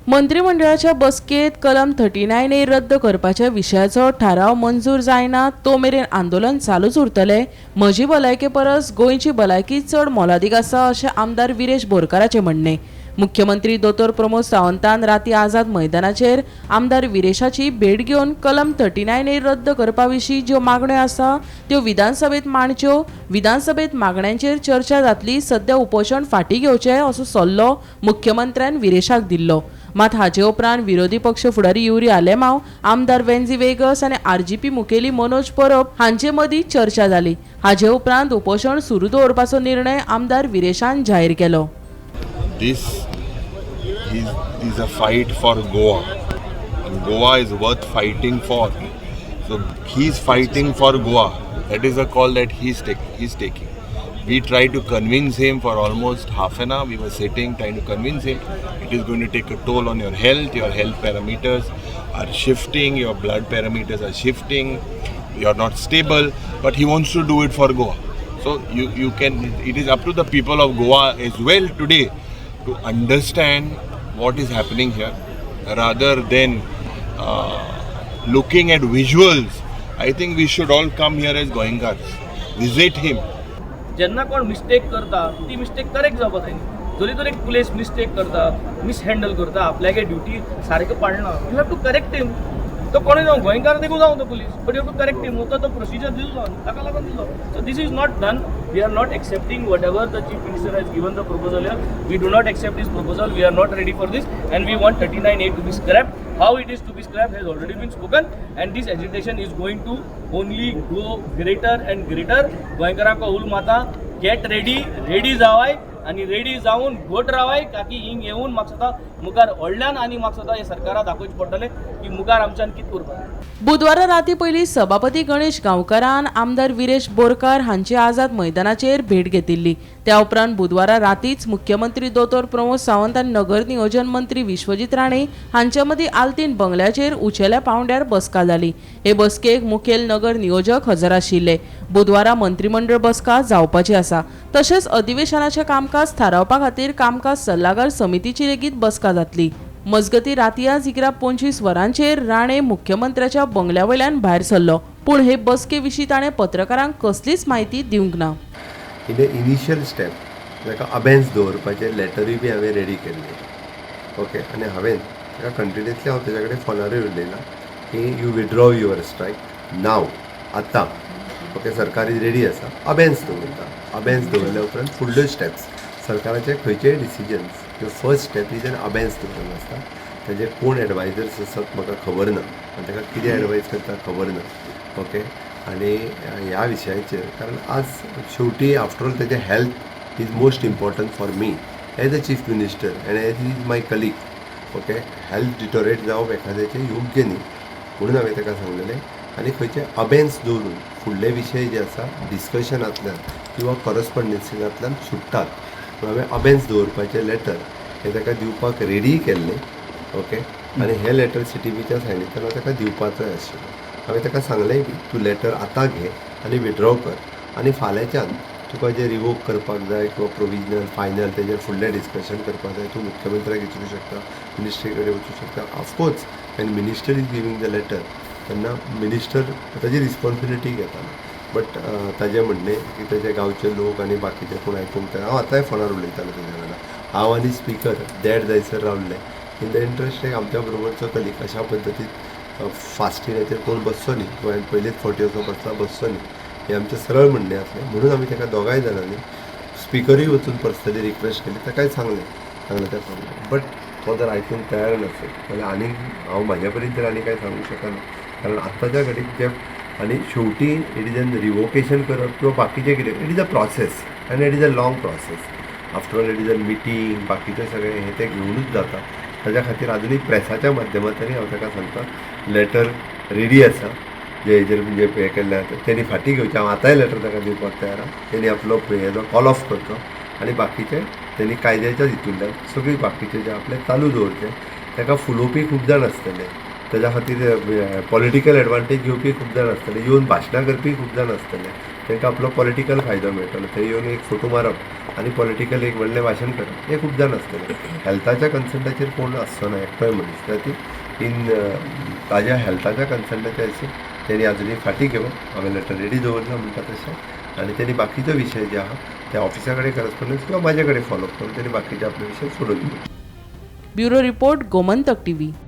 मंत्रिमंडळाच्या बसकेत कलम 39A रद्द करपाच्या विशयाचो थाराव मंजूर जायना तो मेरेन आंदोलन चालूच उरतले. म्हजी भलायके परस गोंयची भलायकी चड मोलादीक आसा, अशें आमदार विरेश बोरकाराचें म्हणणें. मुख्यमंत्री दोतोर प्रमोद सावंतान राती आझाद मैदानाचेर आमदार विरेशाची भेट घेवन कलम 39A रद्द करपा विशीं ज्यो मागण्यो आसा त्यो विधानसभेत मांडच्यो, विधानसभेत मागण्यांचेर चर्चा जातली, सध्या उपोशण फाटीं घेवचें असो सल्लो मुख्यमंत्र्यान विरेशाक दिल्लो. मात हाचे उपरांत विरोधी पक्ष फुडारी युरी आलेमाव, आमदार वेन्झी वेगस आनी आरजीपी मुखेली मनोज परब हांचे मदीं चर्चा जाली. हाचे उपरांत उपोशण सुरू दवरपाचो निर्णय आमदार विरेशान जाहीर केलो. This is a fight for Goa, and Goa is worth fighting for. So he's fighting for Goa. That is a call that he's taking. We tried to convince him for almost half an hour. We were sitting trying to convince him. It is going to take a toll on your health. Your health parameters are shifting. Your blood parameters are shifting. You are not stable. But he wants to do it for Goa. So you can. It is up to the people of Goa as well today to understand what is happening here, rather than looking at visuals. I think we should all come here as Goenkars, visit him. जेन्ना कोण mistake करता, ती mistake correct जावपा जाय न्ही. जरी तर एक पुलीस मिस्टेक करता, मिसहँडल करता, आपल्यागे ड्युटी सारकें पाळना, you have to correct him. तो कोणूय जावं, गोंयकार देखून जावं तो police, but you have to correct him. तो प्रोसिजर दिलो, ताका लागून दिलो. So this is not done. We are not accepting whatever the Chief Minister has given the proposal here. We do not accept this proposal. We are not ready for this and we want 39A to be scrapped. How it is to be scrapped has already been spoken, and this agitation is going to only go greater and greater. गोंयकारांक उलो मारता, get ready, ready जावाय आनी ready जावन घट रावाय, काकी हिंग येवन म्हाका दिसता मुखार व्हडल्यान आनी म्हाका दिसता हे सरकारा दाखोवचें पडटलें की मुखार आमच्यान कितें करपाक. बुधवारा राती पयलीं सभापती गणेश गांवकारान आमदार विरेश बोरकार हांची आझाद मैदानाचेर भेट घेतिल्ली. त्या उपरांत बुधवारा रातीच मुख्यमंत्री दोतोर प्रमोद सावंत आनी नगर नियोजन मंत्री विश्वजीत राणे हांचे मदीं आल्तीन बंगल्याचेर उंचेल्या पावंड्यार बसका जाली. हे बसकेक मुखेल नगर नियोजक हजर आशिल्ले. बुधवारा मंत्रिमंडळ बसका जावपाची आसा. तशेंच अधिवेशनाचें कामकाज थारावपा खातीर कामकाज सल्लागार समितीची लेगीत बसका जातली. मजगती, रातयां 11:25 वरांचेर राणे मुख्यमंत्र्याच्या बंगल्या वयल्यान भायर सरलो, पूण हे बसके विशीं ताणें पत्रकारांक कसलीच म्हायती दिवंक ना. इन अ इनिशियल स्टेप ताका अबेन्स दवरपाचें लेटरूय बी हांवें रेडी केल्लें, ओके. आनी हांवें ताका कंटिन्युअसली, हांव तेज्या कडेन फोनारूय उलयलां की you withdraw your strike now, आतां, ओके. सरकार is ready आसा, अबेन्स दवरता. अबेन्स दवरल्या उपरांत फुडल्यो स्टेप्स, सरकाराचे खंयचेय डिसिजन्स, त्यो first step is an abeyance दवरप आसता. ताजे कोण एडवायजर्स आसात म्हाका खबर ना आनी ताका कितें एडवायज करता खबर ना, ओके. आनी ह्या विशयाचेर, कारण आज शेवटी आफ्टर ऑल तेजें health is most important for me as a Chief Minister and as is my colleague, okay. Health deteriorate जावप एखाद्याचें योग्य न्ही म्हणून हांवें ताका सांगलेलें. आनी खंयचे अबेन्स दवरून फुडले विशय जे आसा डिस्कशनांतल्यान किंवा कॉरस्पॉन्डन्सींतल्यान सुट्टात म्हणून हांवें अबेन्स दवरपाचें लेटर हें ताका दिवपाक रेडीय केल्लें, ओके. आनी हें लेटर सीटीबीच्या सायनींतल्यान ताका दिवपाचोय आशिल्लो. हांवें ताका सांगलेंय बी, तूं लेटर आतां घे आनी विड्रॉ कर आनी फाल्यांच्यान तुका जें रिवोक करपाक जाय किंवा प्रोविजनल, फायनल, तेजेर फुडलें डिस्कशन करपाक जाय, तूं मुख्यमंत्र्याक विचारूं शकता, मिनिस्ट्री कडेन वचूं शकता. Of course, when minister is giving the letter, तेन्ना मिनिस्टर ताजी रिस्पॉन्सिबिलिटी घेतालो. बट ताजें म्हणणें की ताजे गांवचे लोक आनी बाकीचे कोण आयकूंक तयार. हांव आतांय फोनार उलयतालो तेज्या वांगडा. हांव आनी स्पिकर देड जायसर रावले. इन the interest एक आमच्या बरोबरचो कलीग, अशा पद्दतीन फास्टिंगाचेर कोण बसचो न्ही, गोंयांत पयलेच फावटी असो बसला, बसचो न्ही हें आमचें सरळ म्हणणें आसलें. म्हणून आमी ताका दोगांय जाणांनी, स्पिकरूय वचून पर्सनली रिक्वेस्ट केली, ताकाय सांगलें सांगलें त्या प्रमाणे. बट तो जर आयकूंक तयार नासत जाल्यार आनीक हांव म्हाज्या परीन तर आनी कांय सांगूंक शकना, कारण आत्ताच्या घडीक जे आनी शेवटी it is an revocation करप किंवा बाकीचें कितें, it is a process आनी it is a long process. After all, it is a meeting, बाकीचें सगळें हें तें घेवनूच जाता. ताज्या खातीर आजुनूय प्रेसाच्या माध्यमांतल्यानूय हांव ताका सांगता, लेटर रेडी आसा. जे हेजेर म्हणजे हें केल्लें आसा, तेणी फाटीं घेवचें. हांव आतांय लेटर ताका दिवपाक तयार आहा. तेणी आपलो हेजो कॉल ऑफ करचो आनी बाकीचें तेणी कायद्याच्या हितूंतल्यान सगळीं बाकीचें जें आपलें चालू दवरचें. ताका फुलोवपी खूब जाण आसतले, ताज्या खातीर पॉलिटिकल एडवांटेज घेवपी खूब जाण आसतले, येवन भाशणां करपी खूब जाण आसतले. तांकां आपलो पॉलिटिकल फायदो मेळटलो. थंय येवन एक फोटो मारप. आनी पॉलिटिकल एक व्हडलें भाशण करप हें खूब जाण आसतलें. हेल्थाच्या कन्सर्नाचेर कोण आसचो ना एकटोय मनीस. त्या खातीर इन ताज्या हेल्थाच्या कन्सर्नाच्या हिशोब तेणी आजुनूय फाटीं घेवप. हांवें लेटर रेडी दवरला म्हणटा तशें, आनी तेणी बाकीचो विशय जे आहा ते ऑफिसा कडेन करस्पोंडन्स किंवा म्हाजे कडेन फॉलोअप करून तेणी बाकीचे आपले विशय सोडून दिवचे. Bureau report, Gomantak TV.